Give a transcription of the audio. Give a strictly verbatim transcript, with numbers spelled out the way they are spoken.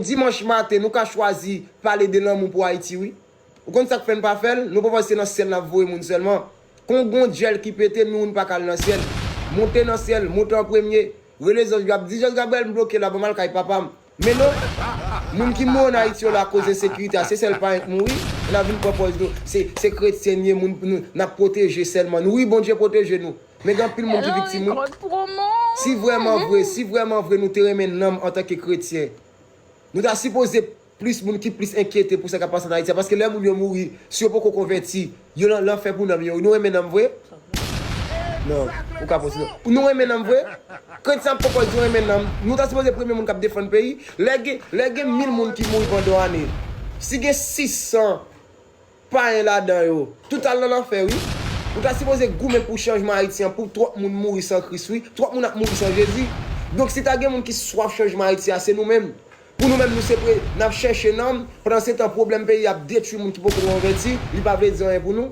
Dimanch maten, nou ka chwazi pale de lanmou pou Ayiti, wi. Ou konn sa k fè n pa fè l? Nou pa panse se nan syèl n ap voye moun sèlman. Kon gon djèl ki pete, nou, nou pa ka al nan syèl. Monte nan syèl, monte an premye. Rele zanj Gab, di zanj Gabriel m bloke la, ban m al kay papa m. Men non, moun ki mouri an Ayiti yo la akoz ensekirite a, se sèl payen k mouri, n ap vin pran pòz nou. Se, se kretyen n ye, moun, nou, n ap pwoteje sèlman nou. Wi, Bondye pwoteje nou. Men gen anpil moun ki viktim, wi. Si vrèman vre, si vrèman vre nou te renmen nanm antanke kretyen, nou ta sipoze plis moun ki plis enkyete pou sa k ap pase an Ayiti a, paske lè moun yo mouri, si yo poko konvèti, yo nan lanfè pou nanm yo. Nou renmen nanm vre? Non, ou ka panse non. Nou renmen nanm vre? Kretyen ap poko di yo renmen nanm. Nou ta sipoze premye moun k ap defann peyi. Lè gen, lè gen mil moun ki mouri pandan yon ane, si gen sis san payen ladan yo, tout al nan lanfè, wi. Ou ta sipoze goumen pou chanjman Ayiti an, pou twòp moun mouri san Kris, wi. Twòp moun ap mouri san Jezi. Donk, si ta gen moun ki swaf chanjman Ayiti a, se nou menm. Pou nou menm, nou se pre, n ap chèche nanm, pandan se tan, pwoblèm peyi ap detwi moun ki poko konvèti, li pa vle di anyen pou nou.